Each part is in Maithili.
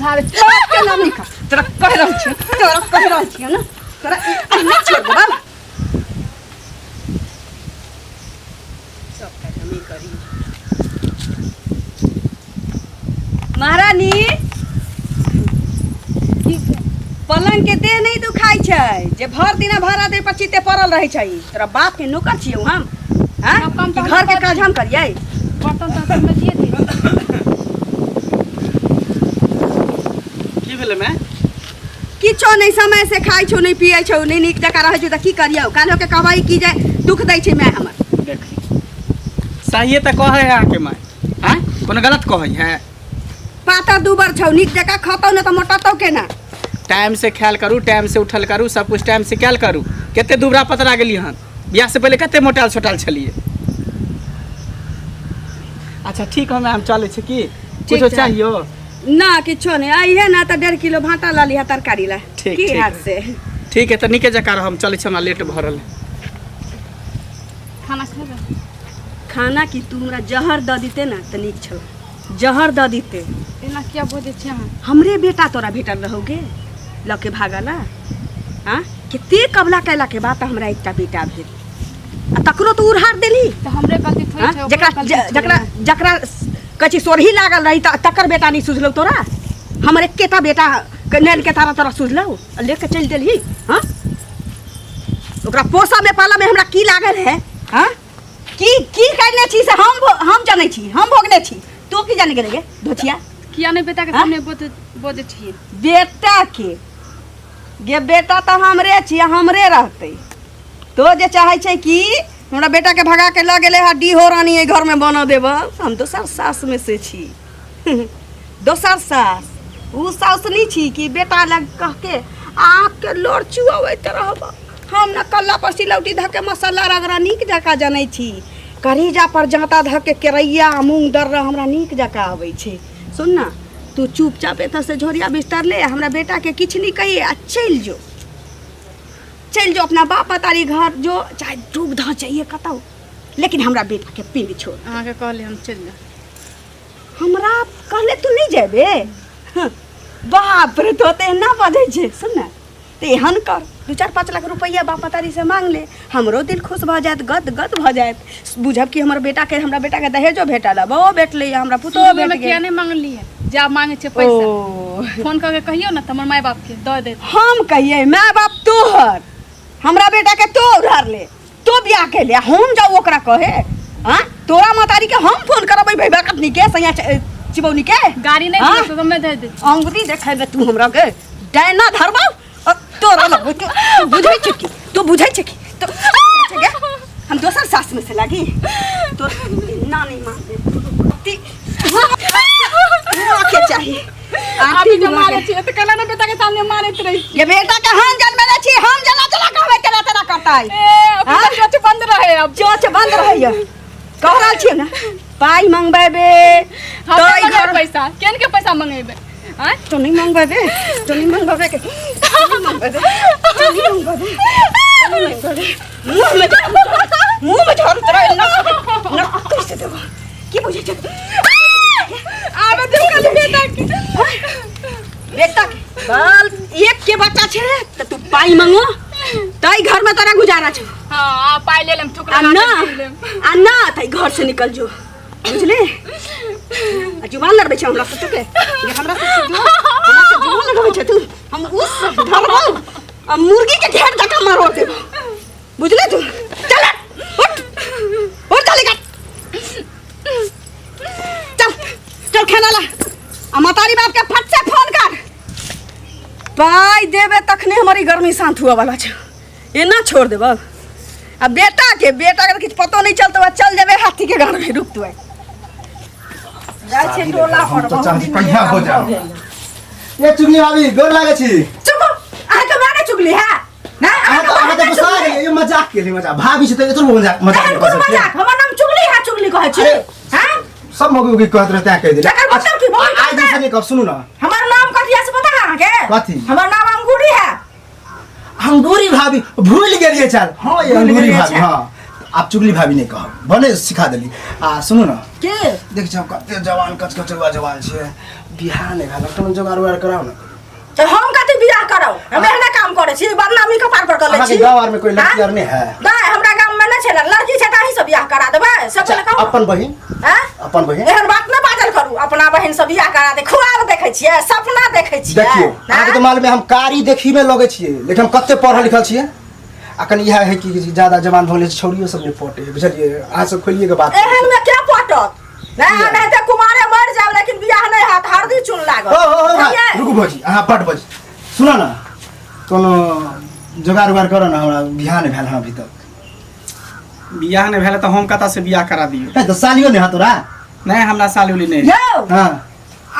उधार बाप के नाम लिखा तोरा कह रहल छियौ, तोरा कह रहल छियौ ना, तोरा अहिना छोड़ देबौ। सब काज हमे करी। महारानी, पलंग के देह नहीं दुखाई छै जे भर दिना भरा देह पर चिते पड़ल रहै छै। तोरा बाप के नौकर छियौ हम? हाँ? सब काम कि तऽ हम घर के कर काज हम करियै? बर्तन तर्तन में दिए दी। की भेलै माय? किछो नहि, समय से खाइ छौ नहि, पियै छौ नहि, नीक जकाँ रहै छौ तऽ की करियौ? काल्हि के कहबै कि जे दुख दै छै माय हमर। देखी, सहिए तऽ कहै है अहाँके माय। आँय, कोनो गलत कहै है? पातर दुबर छौ, नीक जकाँ खतौ ने तऽ मोटतौ केना? टाइम से ख्याल करू, टाइम से उठल करू, सब कुछ टाइम से कयल करू। कते दुबरा पतरा गेली हन, बियाह से पहिले कते मोटायल सोटायल छलियै। अच्छा ठीक हम हम चलै छी। की कुछो छै। चाहियो? ना, किछो नहि। अइहे ना तऽ 1.5 किलो भाँटा लऽ लिहऽ तरकारी लए। ठीक, की ठीक। हाथ से। ठीक है, तऽ नीके जकाँ रह, हम चलै छी, हमरा लेट भऽ रहल है। खाना खेबै? खाना की, तू हमरा जहर दऽ दिते ने तऽ नीक छल, जहर दऽ दिते। एना किया बजै छी अहाँ? हमरे बेटा तोरा भेटल रहोगे लऽ के भागल हाँ? कते कबला कैला के बाद तऽ हमरा एकटा बेटा भेल आ तकरो तू उड़हार देली। तऽ हमरे गलती थोड़ी हाँ? छै, ओकरो जकरा गलती छलै जकरा ने। जकरा कहै छी सोरही लागल रही तऽ तकर बेटा नहि सुझलौ तोरा, हमर एकेटा बेटा के नैन के तारा तोरा सुझलौ आ लेके चलि देलही? हाँ, ओकरा पोसऽ में पालऽ में हमरा की लागल है? हाँ, की की करने छी से हम जनै छी, हम भोगने छी। तू की जाने गेले गे धोचिया? किया नहि बेटा के हाँ? सामने बजै बजै छियै? बेटा के गे, बेटा तऽ हमरे छी, हमरे रहतै। तो जे चाहै छै कि हमरा बेटा के भगा के लऽ गेलै हँ, डीहो रानी एहि घरमे बनऽ देब। हम दोसर सास में से छी, दोसर सास उ सास नहीं छी कि बेटा लग कह के आपके लोर चुअबैत रहब। हम न कल्ला पर सिलौटी धऽ के मसाला रगड़ा नीक जकाँ जनै छी, करेजा पर जाँता धऽ के केरैया मूँग दर्रा हमरा नीक जकाँ अबै छै। सुन न, तू चुपचाप एतऽ से झोरिया बिस्तर ले, हमरा बेटा के किछु नहि कही आ चलि जो, चलि जो अपना बाप मतारी घर जो, चाहे डूब धऽ चाहिए कतौ, लेकिन हमरा बेटा के पिंड छोड़। अहाँके कहली हम चलि जाउ। हमरा कहले तू नहि जेबे? हँ, बाप रे, तो तऽ एना बजै छै। सुन ने, तऽ एहन कर, 2-4-5 लाख रुपैआ बाप मतारी से मांग ले, हमरो दिल खुश भऽ जायत, गद गद भऽ जायत, बुझब कि हमर बेटाके, हमरा बेटाके दहेजो भेटल, बहुओ भेटलै, हमरा पुतोहो शुरुएमे भेट किया गेल। नहि मांगलियै जे आब मांगै छै पैसा? ओ फोन कऽ के कहियौ ने तऽ हमर माय बापके दऽ देत। हम कहियै माय बाप तोहर? हमरा बेटा के तो उधार ले, तो बियाह के ले, हम जाऊ ओकरा कहे? हाँ, तोरा मतारी के हम फोन करबै भैया कटनी के सैया चिबौनी के? गाड़ी नहि हाँ? दियौ तऽ हमे दे देब। अंगुरी देखेबे तू हमरा के? डैना धरबौ और तोरा लगबै। तू तू बुझै छै की? तू बुझै छै की? तू बुझै छै गे? हम दोसर सास में से लागी तो ना नहीं मान दे ती के चाही अभी आरती जो हुआ मारे के। छियै तऽ कहला ने बेटा के सामने मारैत रहै छी। ये बेटा के हम जन्मेले छी, हम जना जना कहबै तेना तेना करतै। ए ओकर हाँ? चोच बंद रहे अब। चोच बंद रहैया। कह रहल छियै ने, पाइ मंगबेबे हम तो नहि ई मंगेबै घर पैसा। केन के पैसा मंगेबै? आँय? तो नहीं मंगबेबे? तो नहीं मंगबेबे के? तो नहीं मंगबेबे? तो नहीं मंगबेबे? तो नहीं मंगबेबे? मुंह में झाड़ू, मुंह में झाड़ू तोरा एना ना कैसे देबो? की बुझै छै? आबे दियौ खाली बेटा के। बेटा के बाल एक के बच्चा छै तऽ तू पाइ मंगो तै घर में तोरा गुजारा छौ। हाँ, आ पाइ ले लेम, ठुकरा आ ना के दे लेम। आ ना तै घर से निकल जो, बुझले? आ जुबान लड़बै छै हमरा से तू के? ये हमरा से हमरा से जुबान लड़बै छै तू? हम उस धरबौ आ मुर्गी के घेर जकाँ मारो देबौ, बुझले तू? चल उठ, उठ, चल निकल, चल चल, खाना ला आ मतारी बाप के फट से फोन कर। पाइ देबे तखने हमर ई गर्मी शांत हुआ वाला छै। एना छोड़ देबौ? आ बेटा के, बेटा के किछु पतो नहीं चलतो आ चल जेबे हाथी के घर में। रुक तू, जाइ छै टोला हम पर। तो बहुत चाहै छी दिन कहिया हो भेल जाओ। भेल। ए चुगली भाभी, गोर लागै छी। चुप, अहाँके माने चुगली है ना? अहाँ तऽ गुस्सा गेलियै। ई मजाक केली, मजाक। भाभी छै तऽ एतबो मजाक मजाक एहन नहि कऽ कोन सकै? मजाक? हमर नाम चुगली है, चुगली कहै छी? अरे, हाँ? सब मौगी उगी कहत रहते हैं, कहि देली। तकर मतलब की? बहुत आइ दिन से नहीं कहब। सुनू ना। हमर नाम कथी है से पता है अहाँके? कथी? हमर नाम अंगूरी है। अंगूरी भाभी, भूल गेलियै चल। हाँ, ये भूल अंगूरी गेलियै भाभी। छल। हाँ, आब चुगली भाभी नहीं कहब, भने सिखा देली। आ सुनू ना। के? देख छी हम कते जवान, कचकचुआ जवान छियै। बियाह नहि भेल कोनो जोगाड़ उगाड़ कराउ ने। तऽ हम कथी बियाह करब? हम एहने काम करै छी, बदनामी कपार पर कर लै अहाँके छी। गाँव आरमे कोई लड़की आँय? आर नहि है? नहि, हमरा गाम में नहि छै लड़की, छै तऽ अहीं से बियाह करा देबै से पहिले कहू। अपन बहिन? आँय? अपन बहिन। एहन बात नहि बाजल करू। अपना बहिन से बियाह करा दे, खुआब देखै छियै, सपना देखै छियै। देखियौ, अहाँके तऽ मालूम है हम कारी देखी में लगै छियै, लेकिन हम कते पढ़ल लिखल छियै। आ कनि इएह है कि ज्यादा जवान भऽ गेलै, छौड़ियो सब नहि पटे है, बुझलियै? अहाँ सब खोलिए के बात। एहन में के पटत? नहि, नहि तऽ कुमारे मरि जायब, लेकिन बियाह नहि हैत। हरदी चून लागत। हो हो हो भाई, बुझलियै? रुकू भौजी, अहाँ बड बज। सुनऽ ने, कोनो जोगाड़ उगाड़ करऽ ने, हमरा बियाह नहि भेल हँ अभी तक। बियाह नहि भेल तऽ हम कतऽ से बियाह करा दियौ? ए, तऽ सालियो नहि है तोरा? नहि, हमरा साली उली नहि। यौ, हाँ।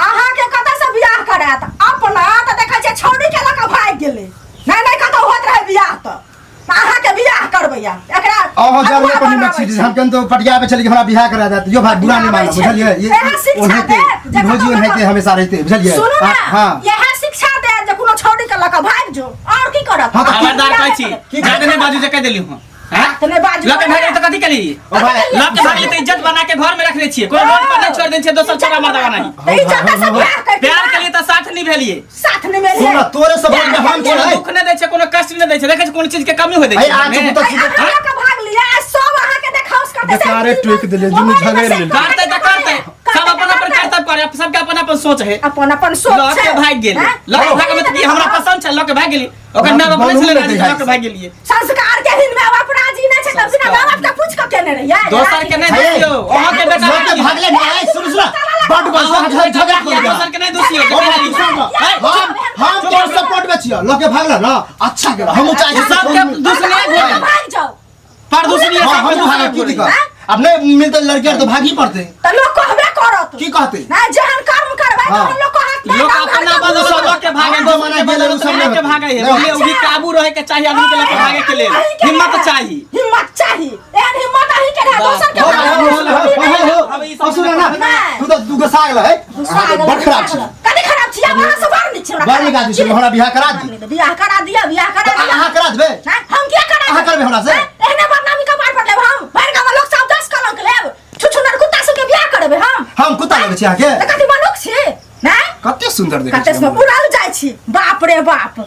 अहाँके कतऽ से बियाह करायत? अपना तऽ देखै छियै छौड़ी के लऽ कऽ भागि गेलै। नहि नहि, कतऽ होइत रहै बियाह तऽ अहाँके बियाह करबैया एकरा। अहाँ जरूर अगुआ अपन बनाबै निमक छी। हम केन तो पटिया पे चली हमरा बियाह करा देत। यो भाई, बुरा नहीं मानो, बुझलियै? ये एहे शिक्षा ओनाहिते देत जे भौजी कतौ ओनाहिते कतौ- हमेशा रहते, बुझलियै? सुनू ने, हाँ। इएह शिक्षा देत जे कोनो छौड़ी के लऽ कऽ भागि जो। आओर की करत? हाँ, तऽ की- खबरदार कहै छी, की- जादे नहि बाजू जे कहि देली हूँ। हैं? तऽ नहि बाजू। लऽ के भागि गेली तऽ कथी केली? ओ भाई, लऽ के भागली तऽ इज्जत बना के घर में रखने छियै, कोई रोड पर नहीं छोड़ देने छियै दोसर छोरा मर्दावा नहीं। तऽ इज्जत से बियाह करती प्यार ना। के लिए तऽ साथ नहीं भेलिए। साथ नहीं भेलिए। सुन न, तोरे सब में हम कोनो छियै। दुख नहि दै छै, कोनो कष्ट नहि दै छै। देखै छै कोनो चीज के कमी होइ दै अरे छै आज घरमे? तो आइ अहाँ लऽ कऽ भाग लिअ, आ सब अहाँके देखाउस करतै से। बेकारे टोकि देलियै, दुनू झगड़ि लेलियै। करतै तऽ करतै, सब अपन अपन कर्तव्य करे, सबके अपन अपन सोच है। अपन अपन सोच लऽ के छै। भागि गेलै। हैं? लऽ के भागि गेलै तऽ की हमरा पसन्द छै? लऽ के भागि गेली, ओकर माय बाप नहि छलै राजी, लऽ के भागि गेलियै। संस्कार के हिन में बाप राजी नहि छै तब बिना माय बाप के पूछ के केने रहियै। दोसर के नहि हे। दोषियौ, अहाँके बेटा लऽ के भागले नहि। सुन सुन, बड बस झगड़ा कर लिया। दोसर के नहि दोषियौ। ओ भाई, तू सुन न। हम तोर सपोर्ट में छियो। लऽ के भागल न, अच्छा गेल। हम चाहे छी सबके दुश्मनी भागि भागि जाउ। पर दुश्मनी। हाँ, हम भागल, की दिक्कत? अब नहीं मिलते लड़की आर तो भागी पड़ते। तऽ लोक कहबे करत। की कहते? नहि, जेहन कर्म करबै हाँ। तहन लोक कहत। लोक अपना बदल लऽ के भागे, हाँ, दोसर के जमाना बदल गेलै, उ सब लऽ के नहि भागे है। होतै। बुझलियै? ओ भी काबू रहे के चाही आदमी के लऽ के भागे के लेल हिम्मत चाही। हिम्मत चाही, एहन हिम्मत अहीं के रहै, दोसर के हो, भागल। हो, हो, हो, हो, अब ई सब हो, सुन ना, नहि। तू तो दू गुस्सा गेल है। गुस्सा आ गेल, बड़ खराब छी। कथी खराब छी? आब अहाँ से बड़ नीक छी हमरा। बड़ नीक आदमी छी, हमरा बियाह करा दी। बियाह करा दिया, बियाह करा तऽ दिया। अहाँ करा देबै? हैं? हम किया करा अहाँ करबै हमरा से? हैं? एहने बदनामी कपार पर लेब हम? भरि गाममे लोक सब 10 कलंक लेब। छुछुनर कुत्ता सबके बियाह करेबै हम? हम कुत्ता लगै छी अहाँके? तऽ कथी मनुख छी? नहि? कते सुन्दर देखै कते छी से हमरा। उड़ल जाइ छी, बाप रे बाप।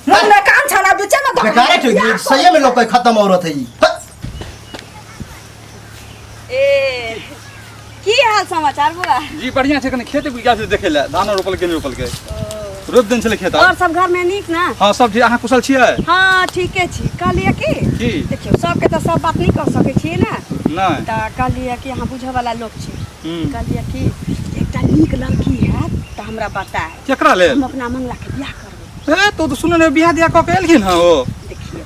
मुँह में कान छना बीचे में बेकारे ठोक दियौ, सही में लोग कहै खत्म औरत है ई। ए, की हाल समाचार बुआ? जी बढ़िया छै। कनि खेत गेल छै देखै लए, धान रोपल के नहि रोपल के, रोपि देने छलै खेत। और सब घर में नीक ना? हँ, सब ठीक। अहाँ कुशल छियै? हाँ, ठीके छी। कहलियै कि की? देखियौ, सबके तऽ सब बात नहि कह सकै छियै ने। नहि। तऽ कहलियै कि अहाँ बुझऽ वाला लोक छी। हूँ। कहलियै कि एकटा नीक लड़की हैत तऽ हमरा बतायब। केकरा लेल? हम अपना मंगला के बियाह करबै। ए तो सुनने रहियै बियाह दिया कऽ के एलखिन हँ ओ। देखियौ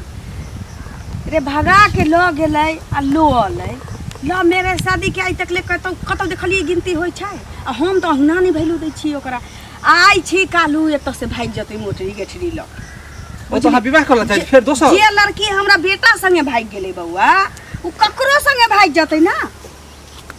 रे, भगा के लऽ गेलै आ लो अलै। लव मैरिज शादी के आइ तक ले कतौ कतौ देखलियै गिनती होइ छै? आ हम तऽ अहुना नहि वैल्यू दै छियै ओकरा। आइ छी काल्हू एतऽ से भागि जेतै मोटरी गेठरी लऽ के। ओ तऽ अहाँ विवाह करऽ लए चाहै छी फेर दोसर? जे लड़की हमरा बेटा संगे भागि गेलै बौआ, ओ ककरो संगे भागि जेतै ना?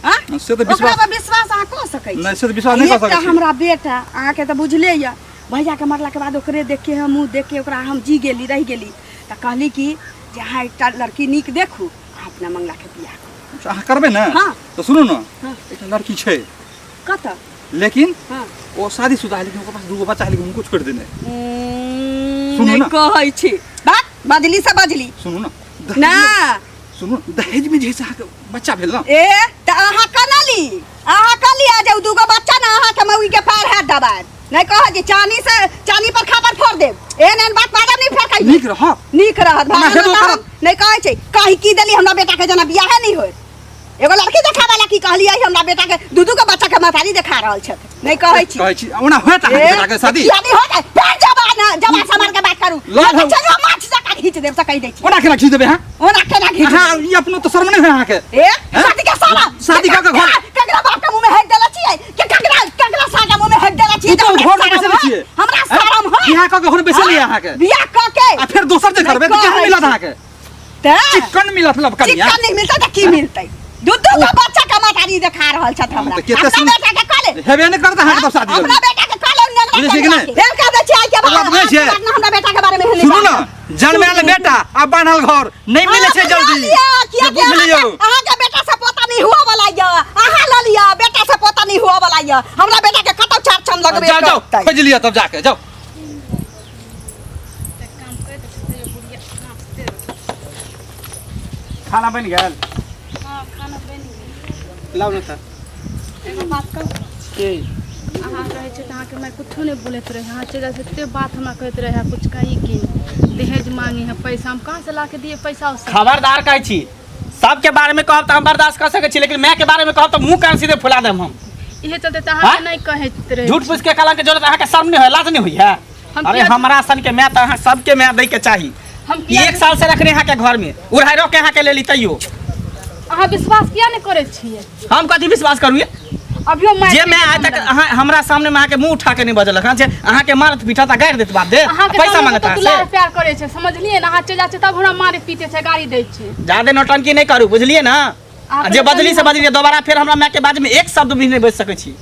आँ? से तऽ ओकरा विश्वास पर विश्वास अहाँ कऽ सकै छी? नहि, से तऽ विश्वास नहि कऽ एकटा सकै छी। हमरा बेटा, अहाँके तऽ बुझले यऽ, भैयाके मरलाके बाद ओकरे देख के, हम मुँह देख के ओकरा हम जी गेली, रहि गेली। तऽ कहली कि जे अहाँ एकटा लड़की नीक देखू, अहाँ अपना मंगलाके बियाह करू। अच्छा, अहाँ करबै ने? हाँ। तऽ सुनू ने। हाँ। एकटा लड़की छै। कतऽ? लेकिन हाँ। ओ शादीशुदा है, लेकिन ओकर पास दूगो बच्चा है, लेकिन हुनको छोड़ि देने। सुनू नहि ने। कहै छी बात, बजली से बजली। सुनू ने। ना। सुनू, दहेज में जे है से अहाँके बच्चा भेल ने। ए, तऽ अहाँ केना ली? अहाँ कऽ लिअ जे दूगो बच्चा ने अहाँके मौगी के पैर हाथ दबायत। नहि कहत जे चानी से चानी पर खापर फोड़ देब। एहन एहन बात बाजब नहि, फेर कहियो। नीक रहत। नीक रहत। ओना भागल हेबो तऽ हम करत। नहि कहै छै कही की देली हमरा बेटा के, जेना बियाहे नहि होय। एगो लड़की देखाबै ला की कहलियै? हमरा बेटा के दू दू गो बच्चा के महतारी देखा रहल छथि। नहि कहै छी। कहै छी, ओना होयत अहाँके बेटा के शादी? किया नहि होयत? फेर जबा न जबा समार के बात करू। लऽ जाउ। चलो, माछ जकाँ घीच देब से कहि दै छी। ओना केना खींच देबै अहाँ? ओना केना घीच अहाँ देबै? ई अपनो तऽ शर्म नहि होय अहाँके? ए, शादी के साला शादी कऽ के घर- ककरा बाप के मुंह में हेक देले छियै के ककरा ककरा सागा मुंह में हेक देले छियै? ई तऽ हमरा घर में शरम बैसल है? छियै। हमरा शरम है? बियाह कऽ के घर बैसल यऽ अहाँके। बियाह कऽ के आ फेर दोसर जे करबै तऽ नहि केहन कहै मिलत छी। अहाँके? तऽ चिक्कन मिलत लबकनिया। चिक्कन नहि मिलतै तऽ की मिलतै? दू दू गो बच्चा के महतारी देखा रहल छथि हमरा। तऽ केते अपना सुन- बेटा के कहले हेबे नहि करत अहाँके तब शादी अपना जल्दी। बेटा के कहले नेंगरा बुझै छियै कि नहि? फेर कह दै छियै आइ के एगो बात बुझै छियै? बाद हमरा बेटा के बारे में एहन नहि सुनू बाजब। ने, जन्मायल बेटा आ बान्हल घर नहि मिलै छै जल्दी। से बुझि लियौ। अहाँके बेटा से पोता नहीं हुआ वाला यऽ, अहाँ लऽ लिअ। बेटा से पोता नहीं हुआ वाला यऽ। हमरा बेटा के कतौ टेंशन लगबे जाओ जाओ करतै। खोज लिअ तब जाके जाओ। खाना बनि गेल? हाँ, खाना बनि गेल। लाउ ने तऽ। एगो बात कहू? की? अहाँ रहै छै तऽ अहाँके माय कुछो नहि बोलैत रहै, अहाँ चलि जाइ छै एते बात हमरा कहैत रहै, कुछ कही की दहेज मांगे है पैसा, हम कहाँ से ला के दिए पैसा उसा? खबरदार कहै छी, सबके बारे में कहब तऽ हम बर्दाश्त कऽ सकै छी, लेकिन माय के बारे में कहब तऽ मुँह कान सीधे फुला देब हम। इहे चलते तऽ अहाँके हाँ? नहि कहैत रहै। झूठ फूस के कलंक के जरूरत अहाँके शर्म नहि होय, लाज नहि होइए? हम अरे किया- हमरा सन के माय तऽ अहाँ सबके माय दै के चाही। हम किया एक साल से रखने अहाँके घर में, उड़ाइ रख के अहाँके लेली तैयो। अहाँ विश्वास किया नहि करै छियै? हम कथी विश्वास करू ये? अभियो माय जे मैं आइ तक अहाँ हमरा सामने में अहाँके मुंह उठा के नहीं बजलक हँ, जे अहाँके मारत पीटत आ गारि देत बाप दे अहाँके पैसा सामने मांगत तऽ अहाँ दुलार से। प्यार करै छै, समझलियै ने? अहाँ चलि जाइ छियै तब हमरा मारे पीटे छै, गाली दै छै। जादे नौटंकी नहीं करू, बुझलियै ना? अहाँ आ जे पहिले बजली से कहियौ। बजली, दोबारा फेर हमरा माय के बाज में एक शब्द भी नहीं बज सकै छी।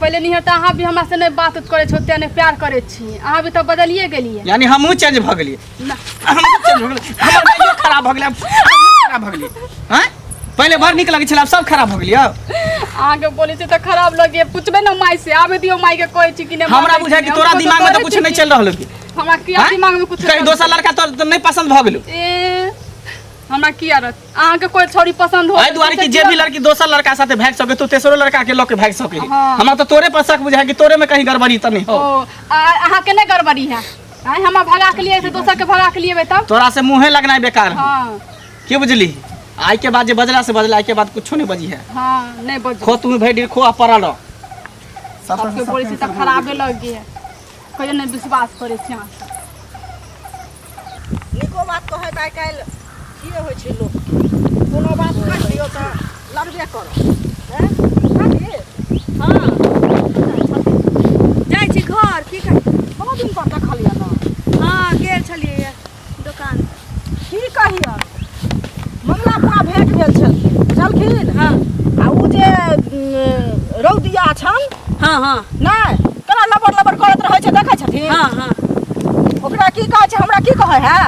पहिले निहर तऽ अहाँ भी हमरा से नहि बात उत करै छी, ओते नहि प्यार करै छी, अहाँ भी तऽ बदलिए गेलियै। यानी हमहूँ चेंज भऽ गेलियै? ना। हमहूँ चेंज भऽ गेलियै, हमर माइयो खराब भऽ गेलै, हमहूँ खराब भऽ गेलियै। आँय, पहिले बड़ नीक लगै छलै, आब सब खराब भऽ गेलियै। अहाँके बोलै छै तऽ खराब लगैए, पुछबै ने माय से, आबे दियौ मायके, कहै छी कि नहि हमरा मानै बुझाय छी, कि हम तोरा तऽ दिमाग में तऽ करै कुछ छी नहीं कि चलि रहल हौ। हमरा किया आँय? दिमाग में कुछ कहीं दोसर लड़का तो नहीं पसंद भऽ गेलौ? ए, हमरा किया रह अहाँके कोई छोरी पसंद हो एहि दुआरे कि जे भी लड़की दोसर लड़का साथे भागि सके तो तेसरो लड़का के लऽ के भागि सके। हाँ। हमरा तऽ तोरे पर शक बुझाय कि तोरे में कहीं गड़बड़ी तऽ नहीं हो। ओ अहाँके नहि गड़बड़ी है? आँय, हमरा भगा के लिए दोसर के भगा के लिए तब तोरा से मुँहे लगनाइ बेकार है। हाँ। की बुझली? आइ के बाद जे बजला से बजला, आइ के बाद कुछो नहीं बजी है। हाँ, नहीं बजू। खो तू भरि दिन खो आ पड़ल रह। सबके बोलै छी तऽ खराबे लग गेल, कहियो नहि विश्वास करै छी अहाँ। नीको बात कहै तऽ आइ काल्हि की होइ छै लोकके, कोनो बात कहि दियौ तऽ लड़बे करत। हैं काकी? हाँ, जाइ छी घर। की कर बहुत दिन पर देखलियै ने। हाँ, गेल छलियै दोकान। की कहियै, मंगला बुआ भेंट भेल छलखिन, बुझलखिन? हाँ। आ ओ जे रौदिया छन। हाँ हाँ। नहि केना लबर लबर करैत रहै छै, देखै छथिन? हाँ हाँ। ओकरा की कहै छै, हमरा की कहै है,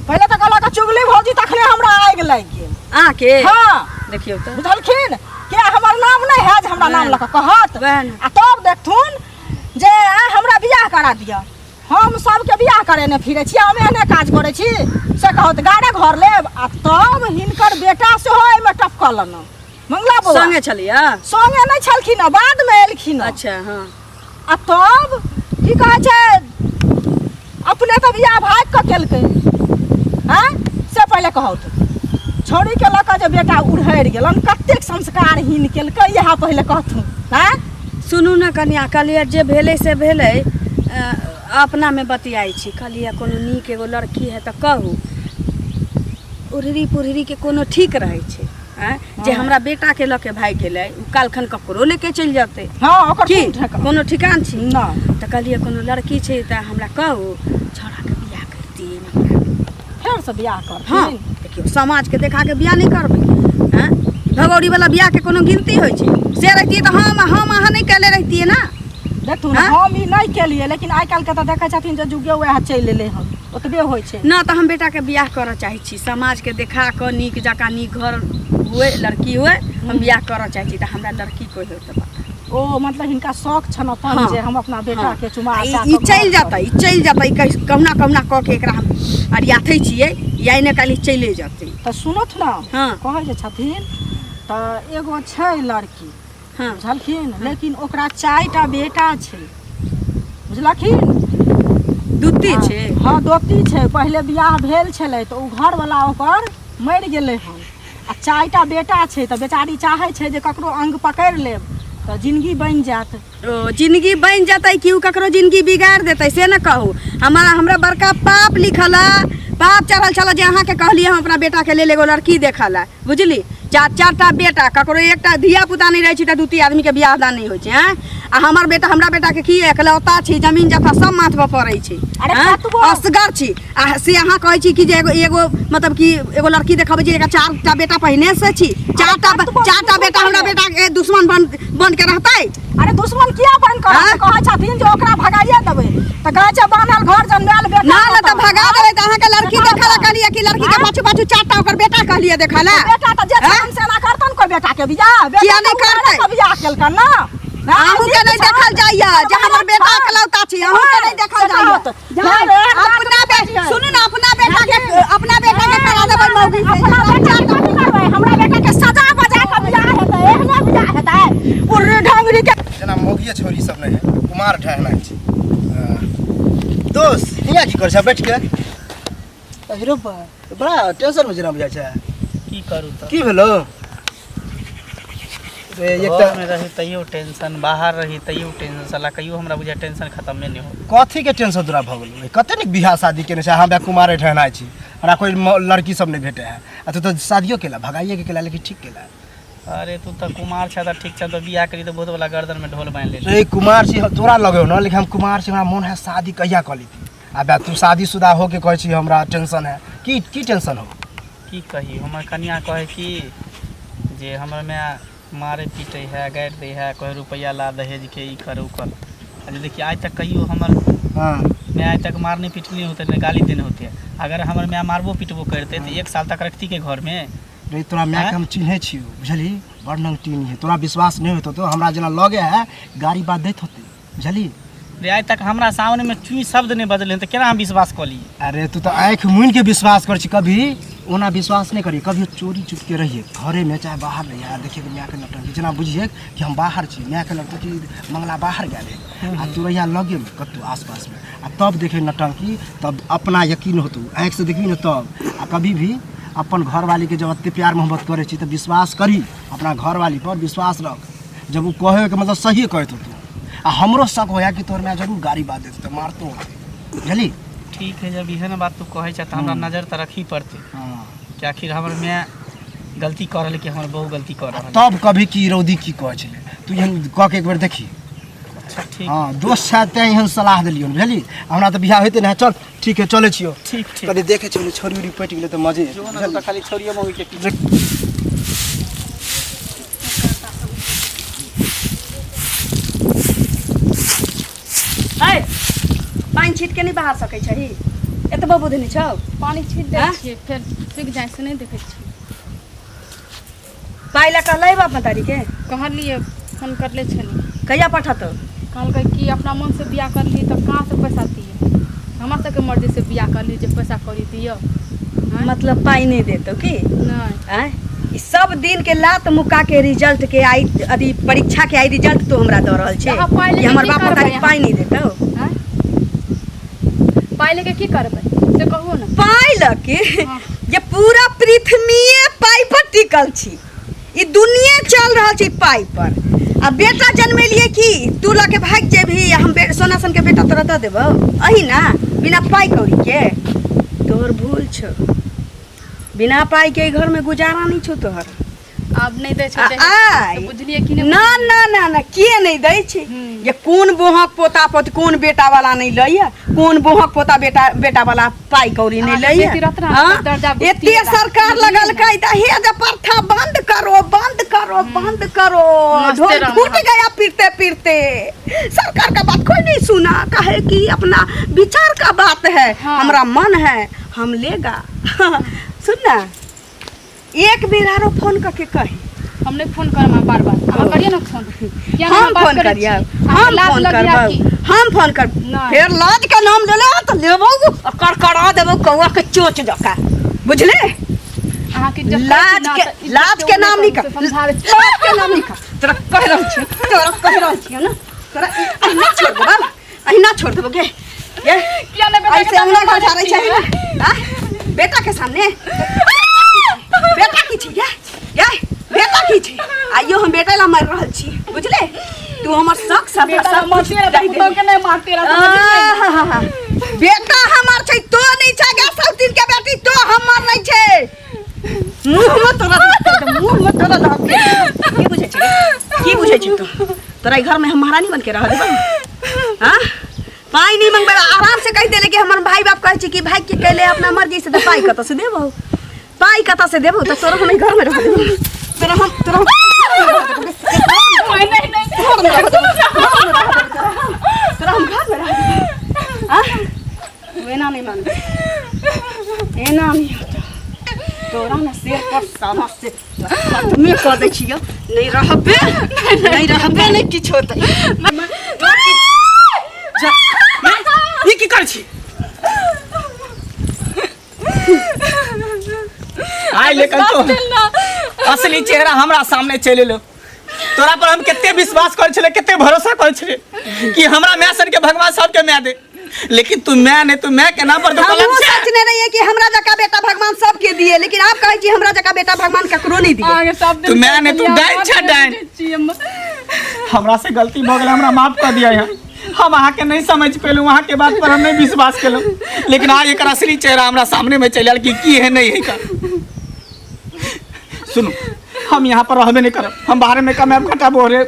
पहिले तऽ कहलक चुगली भौजी, तखने हमरा आगि लागि गेल। अहाँके? हाँ। देखियौ तऽ। बुझलखिन के हमर नाम नहि है जे हमरा नाम लऽ कऽ कहत? वएह ने। आ तब देखथुन जे आ हमरा बियाह करा दिअ, हम सबके बियाह करेने फिरै छी, हम एहने काज करै छी, से कहत गाड़े घर लेब। आ तब हिनकर बेटा सेहो एहिमे टपकल न मंगला बौआ। संगे छलियै? संगे नहि छलखिन हँ, बादमे एलखिन हँ। अच्छा, हाँ। आ तब की कहै छै, अपने तऽ बियाह भागि कऽ केलकै आँय, से पहिले कहू तऽ छौड़ीके लऽ कऽ जे बेटा उड़हरि गेलन, कतेक संस्कारहीन केलकै इएह पहिले कहथुन। आँय सुनू ने कनिया, कहलियै जे भेलै से भेलै, अपनामे बतियाइ छी। कहलियै कोनो नीक एगो लड़की है तऽ कहू, उड़हरी पुड़हरीके कोनो ठीक रहै छै? आँय, जे हमरा बेटाके लऽ के भागि गेलै ओ काल्हिखन ककरो लेके चलि जेतै। हँ, ओकर की कोन ठेकान? कोनो ठिकान छै ना। तऽ कहलियै कोनो लड़की छै तऽ हमरा कहू, छौड़ाके बियाह करतियै हमरा। फेरसँ बियाह करथिन? हाँ, देखियौ समाजके देखा के बियाह नहि करबै। आँय, भगौरी वाला बियाह के कोनो गिनती होइ छै? से रहितियै तऽ हम अहाँ नहि केले रहितियै ना। देखथुन। हाँ? हम ई नहि केलियै, लेकिन आइ काल्हिके तऽ देखै छथिन जे जुगे वएह चलि एलै हन, ओतबे होइ छै ना। तऽ हम बेटाके बियाह करऽ चाहै छी, समाजके देखा कऽ नीक जकाँ नीक घर हुए, लड़की हुए, हम बियाह करऽ चाहै छी। तऽ हमरा लड़की कोइ होय तऽ बता। ओ मतलब हिनका शौक छनि अपन हाँ। जे हम अपना बेटा के चुमा ई चा ई कऽ चलि घर जेतै, ई चलि जेतै। कहुना कहुना कऽ के एकरा हम अरियाथै छियै, या ने काल्हि चलि जेतै। तऽ सुनथु ने। हाँ। कहै जे छथिन तऽ एगो छै लड़की। हाँ। बुझलखिन? लेकिन ओकरा 4टा बेटा छै, बुझलखिन? दूती छै? हँ, दोती छै। पहिले बियाह भेल छलै तऽ ओ घरवला ओकर मरि गेलै हन, आ 4टा बेटा छै, तऽ बेचारी चाहै छै जे ककरो अंग पकड़ि लेब तऽ जिनगी बनि जायत। ओ जिनगी बनि जेतै कि ओ ककरो जिनगी बिगाड़ि देतै, से ने कहू। हमरा हमरा बड़का पाप लिखल है, पाप चढ़ल छल जे अहाँके कहलियै हम अपना बेटाके लेल एगो लड़की देखल है। बुझली? चार चारटा बेटा, ककरो एकटा धिया पुता नहि रहै छै तऽ दू तीन आदमीके बियाह दान नहि होइ छै। आँय, आ हमर बेटा, हमरा बेटाके की एकलौता छी, जमीन जथा सब माथ पर पड़ै छै। अरे आँय? कतबो- असगर छी, आ से अहाँ कहै छी कि जे एगो एगो मतलब कि एगो लड़की देखबै जे एकर 4टा बेटा पहिने से छी, 4टा कतबो 4टा बेटा हमरा बेटा के दुश्मन बन बन के रहतै? अरे दुश्मन किया बनि कऽ रहतै? आँय? कहै छथिन जे ओकरा भगाइए देबै, तऽ कहै छै बान्हल घर जनमायल बेटा ना ना, तऽ कतऽ? भगा देबै तऽ अहाँके लड़की बेटा देखऽ लए कतऽ? कहलियै कि लड़की के आँय? पाछू पाछू 4टा ओकर बेटा कहलियै देखऽ लए? बेटा तऽ जे आँय? छलन से एना करतन कोइ बेटा के बियाह? बेटा किया तऽ नहि उधारे करतै? के बियाह केलकन ना। अहूँ के नहीं देखल जाइया जे हमर बेटा अकलौता छी अहूँ के नहीं देखल जाइया अपना बे सुनू ना अपना बेटा के अपना बेटा के करा देबै मौगी से अपना बेटा के कथी करबै हमरा बेटा के सजा बजा के बियाह हेतै एहने बियाह हेतै उर्री ढंगरी के जेना मौगिए छोरी सब नहीं है कुमार ठहरना छै दोस्त हियाँ की करै छै बैठ के अरे बा बड़ा टेंशन में जेना बुझाइ छै की करू तऽ की भेलो रे एकटा घरमे रही तैयो टेंशन बाहर रही तैयो टेंशन साला कहियो हमरा बुझाय टेंशन खतमे नहि हो कथी के टेंशन तोरा भऽ गेलौ कते नीक बियाह शादी केने छै हम कुमारे ठहनाइ छी हमरा कोई लड़की सब नहि भेटे है आ तू तऽ शादियो केला भगाइए के केला लेकिन ठीक केला अरे तू तऽ कुमार छ तऽ ठीक छ तऽ बियाह करी तऽ बहुत वाला गर्दन में ढोल बान्हि ले रे कुमार छी तोरा लगे न लेकिन हम कुमार छी हमरा मोन है शादी कहिया कऽ लेती आ तू शादीशुदा होके कहै छी हमरा टेंशन है की की टेंशन हो की कही हमर कनिया कहै कि जे हमर माय मारे पीटै है गारि दै है कहै रुपैआ ला दहेज के ई कर उ कर आ जे देखिए आइ तक कहियो हमर हाँ माय आइ तक मारने पीटने होते नहि गाली देने होते अगर हमर माय मारबो पीटबो करते तऽ एक साल तक रखती के घरमे रे तोरा मायके हम चिन्है छियौ बुझलही बड़ नंगटीनी है तोरा विश्वास नहि होतो तो हमरा जेना लगे है गाड़ी बात दैत होतै बुझलही रे आइ तक हमरा सामनेमे चुई शब्द नहि बजलै तऽ केना हम विश्वास कऽ लियै अरे तू तऽ आँखि मुनि के विश्वास कर छी कभी ओना विश्वास नहि करी कभी चोरी चुप के रहिए घरे में चाहे बाहर रहिए आ देखिए मायके नौटंकी जेना बुझिए कि हम बाहर छी मायके लगतौ कि मंगला बाहर गेल है आ तू रहिया लगे में कतौ आसपास में आ तब देखे नौटंकी तब अपना यकीन होतौ आँखि से देखबी ने तब आ कभी भी अपन घरवाली के जब एते प्यार मोहब्बत करै छी तऽ विश्वास करी अपना घरवाली पर विश्वास रख जब ओ कहे के मतलब सही कहैत होतौ आ हमरो शक होया कि तोहर माय जरूर गाड़ी बात देतौ तऽ मारतो होतै बुझली ठीक है जब इहे ने बात तू कहै छ तऽ हमरा नजर तऽ रखही पड़तै हाँ कि आखिर हमर माय गलती कऽ रहल कि हमर बहू गलती कऽ रहल तब कभी की रौदी की कहै छलै तू एहन कऽ के एक बेर देखी अच्छा ठीक हाँ दोस्त छै तें एहन सलाह देलियौ बुझली हमरा तऽ बियाह होइते नहि चल ठीक है चलै छियौ ठीक ठीक कनि देखै छियौ छोरी उरी पटि गेलै तऽ मजे जो ना तऽ खाली छोड़िए मौगी के पीछे है पानि छीट के नहि बहा सकै छही एतबो बुद्धि नहि छौ पानि छीट दै आँय? छियै फेर सुखि जाइ से नहि देखै छियै पाइ लए कहलै बाप मतारी के कहलियै फोन करले छलियै कहिया पठतौ कहलकै कि अपना मनसँ बियाह करलियै तऽ कहाँसँ पैसा दियै हमरा सबके मर्जीसँ बियाह करलियै जे पैसा कौड़ी दियौ आँय? मतलब पाइ नहि देतौ की नहि आँय ई सब दिन के लात मुक्का के रिजल्ट के आई अथी परीक्षा के आई रिजल्ट तो हमरा दऽ रहल छै अहाँ पाइ लेके कि हमर की बाप करबै मतारी अहाँ? पाइ नहि देतौ आँय? पाइ लेके की करबै से कहू ने पाइ लऽ के हाँ। जे पूरा पृथ्वीए पाइ पर टिकल छी ई दुनिये चल रहल छै पाइ पर आ बेटा जन्मेलिए की तू लऽ के भागि जेबही आ हम सोना सन के बेटा तोरा दऽ देबौ अही ना बिना पाइ कौड़ी के तोहर भूल छौ बिना पाइ के घर में गुजारा नहीं छौ तोहर आब नहि दै छै आ- दहेज। आइ। तऽ बुझलियै कि नहि ना ना ना ना के नहीं दै छै हम्म। ये कोन बोहक पोता पोती कोन बेटा वाला नहीं लैया कोन बोहक पोता बेटा बेटा वाला पाई कौड़ी नहीं अहाँके लैया बेटी रहत ने, हाँ? तऽ दर्जा बुझतियै एते रहत। सरकार लगलकै दहेज प्रथा बंद करो बंद करो बंद करो मस्ते ढोल रहू फूट अहाँ। गया पीरते पीरते सरकार का बात कोई नहीं सुना काहे कि अपना विचार का बात है हाँ। हमरा मन है हम लेगा सुन ना एक बेर आरो फोन करके कही हम नहि फोन करब अहाँ बार बार अहाँ करियै ने फोन किया नहि हम अहाँ बात फोन करै करियौ छी? हम अहाँके लाज फोन लगैया करबौ की? हम फोन कर नहि। फेर लाज के नाम लेले तऽ लेबौ आ करकरा देबौ कौआ के चोच जकाँ बुझले अहाँके इज्जत करै छी लाज ना, के तऽ इज्जत लाज के ओ नाम नहि निकाल करू, से समझाबै छी। लाज के नाम निकाल तोरा कहि रहल छियौ तोरा कहि रहल छियौ ने तोरा अहिना छोड़ देबौ अहिना छोड़ देबौ गे ये किया नहि बेटा के ऐसे अंगना सामने घर झाड़ै छियै? छै ना आँ? बेटा के सामने बेटा की छै ये ये बेटा की छै आइयो हम बेटा ला मारि रहल छी बुझले तू हमर शक सब बेटा सब मारते रहता दही पुतहु देली। के नहि मारते रहता आहाहा। बेटा हमर छै तो नहीं छै गे सब दिन के बेटी तो हमर नहीं छै मुंह में तोरा मुंह में तोरा लग की बुझै छै की बुझै छै तू तोरा ई घर में हम महारानी बन के रह देबौ हाँ पाइ नहीं मंगबे आराम से कहि देले कि हमर भाई बाप कहै छै कि भाई के कैले अपना मर्जी से तऽ पाइ कतऽ से देबौ पाइ कतऽ से देबौ तऽ तोरा हम ई घर में रह देबौ तोरा हम तोरा हम नहीं नहीं नहीं घर में रह देबौ तोरा हम घर में रह देबौ हाँ तू एना नहीं मानबे एना नहीं होता तोरा ना सिर पर सामा से खत्मे कर दै छियौ नहीं रहबे, नहीं रहबे, नहीं किछु होतै। जा, ई की करै छी? आइ लेकिन तो असली चेहरा हमरा सामने चलि एलो। तोरा पर हम कते विश्वास करै छलै, कते भरोसा करै छलै कि हमरा माय सन के भगवान सबके माय दे, लेकिन तू माय नहीं, तू माय के नाम पर तो हमहूँ कलंक छै। सोचने रहियै कि हमरा जकाँ बेटा भगवान सबके दिए, लेकिन आब कहै छी हमरा जकाँ बेटा भगवान ककरो नहीं दिए। अहाँके सब दिन तू माय नहि, तू डाइन छै, डाइन। छी हम। हमरा से गलती भऽ गेल, हमरा माफ कऽ दिअ। यहाँ हम अहाँके नहीं समझ पेलहुँ, अहाँके बात पर हम नहीं विश्वास केलहुँ, लेकिन आज एकर असली चेहरा हमरा सामने में चलि आयल कि की है नहीं है का। सुनू, हम यहाँ पर रहबे नहीं करब, हम बाहर में कमायब खटाबो रे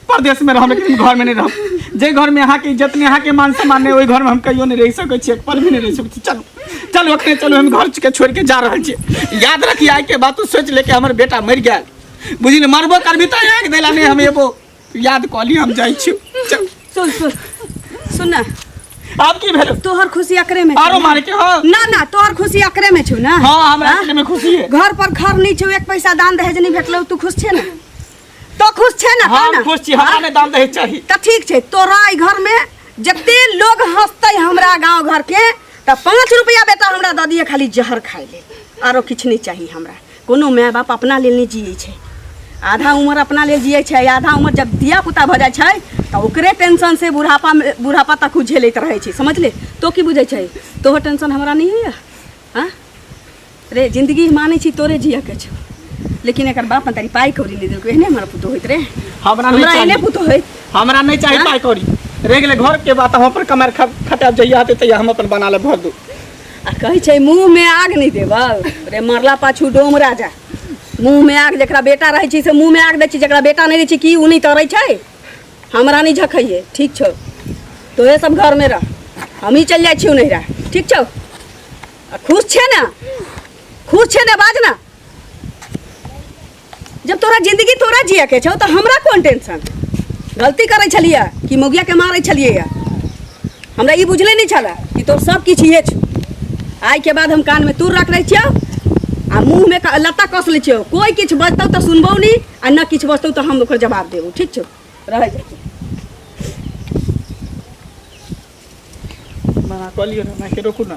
परदेश में रहब, लेकिन घर में नहीं रहब। जे घर में अहाँके इज्जत नहीं, अहाँके मान सम्मान नहीं, ओहि घर में हम कहियो नहीं रहि सकै छी, एक पल भी नहीं रहि सकै छी। चलू चलू, अखने चलू, हम घर के छोड़ के जा रहल छी। याद रखी, आइ के बाद तू सोच ले कि हमर बेटा मरि गेल, बुझली? मरबो करबी तऽ आगि देला नहीं हम एबो, याद कऽ ली। हम जाइ छी, चल। सुन सुन सुन ना। आब की भेल? तोहर खुशी अकरे में छौ आरो ना? मारे के? हाँ। ना ना, तोहर खुशी अकरे में छौ ना? हाँ, हमरा हाँ? अकेले में खुशी है। घर पर घर नहीं छौ, एक पैसा दान दहेज नहीं भेटलौ, तू खुश छे ना? तो खुश छे ना? हाँ, कह ना। हम खुश छी, हमरा नहि दान दहेज चाही। तऽ ठीक छै, तोरा एहि घर में जते लोग हंसतै हमरा गांव घर के, तऽ 5 रुपया बेटा हमरा दऽ दिए खाली जहर खाइ लेल, आरो किछु नहि चाही हमरा। कोनो माय बाप अपना लेल नहि जियै छै। आधा उम्र अपना लेल जियै छै, आधा उम्र जब धिया पुता भऽ जाइ छै तऽ ओकरे टेंशन से बुढ़ापा मे बुढ़ापा तक उ झेलैत रहै छै, समझले? तो की बुझै छै? तोहर टेंशन हमरा नहि होइए? आँ रे, जिंदगी मानै छी तोरे जियके छौ, लेकिन एकर बाप तारी पाइ कौड़ी नहि देलकै, एहने हमरा पुतोह होइत रे? हमरा नहि हमरा एहने चाही। पुतोह होइत? हमरा नहि चाही हाँ? पाइ कौड़ी। रहि गेलै घर के बात, हम अपन कमायल खटायब, जहिया हेतै तहिया हम अपन बना लेब घर दू। आ कहै छै मुँह में आग नहि देबौ रे, मरला पाछू डोम राजा। मुँह में आग, जकरा बेटा रहै छै से मुँह में आग दै छै, जकरा बेटा नहि रहै छै की ओ नहि तरै छै? हमरा नहि झखैये, ठीक छौ? तोहे सब घर में रह, हमही चलि जाइ छियौ नैहरा, ठीक छौ? आ खुश छे ना? खुश छे ना? बाज ना। जब तोरा जिंदगी तोरा जिया के छौ तऽ हमरा कोन टेंशन? गलती करै छलियै कि मौगिया के मारै छलियै, हमरा ई बुझले नहि छलै कि तोर सब किछु इहे छौ। आइ के बाद हम कान में तूर रख लै छियौ आ मुँह में लत्ता कस लै छियौ। कोई किछु बजतौ तऽ सुनबौ नहि आ न किछु बजतौ तऽ हम ओकर जवाब देबौ, ठीक छौ? रहै जाइ। मना कऽ लियौ ने, मायके रोकू ने।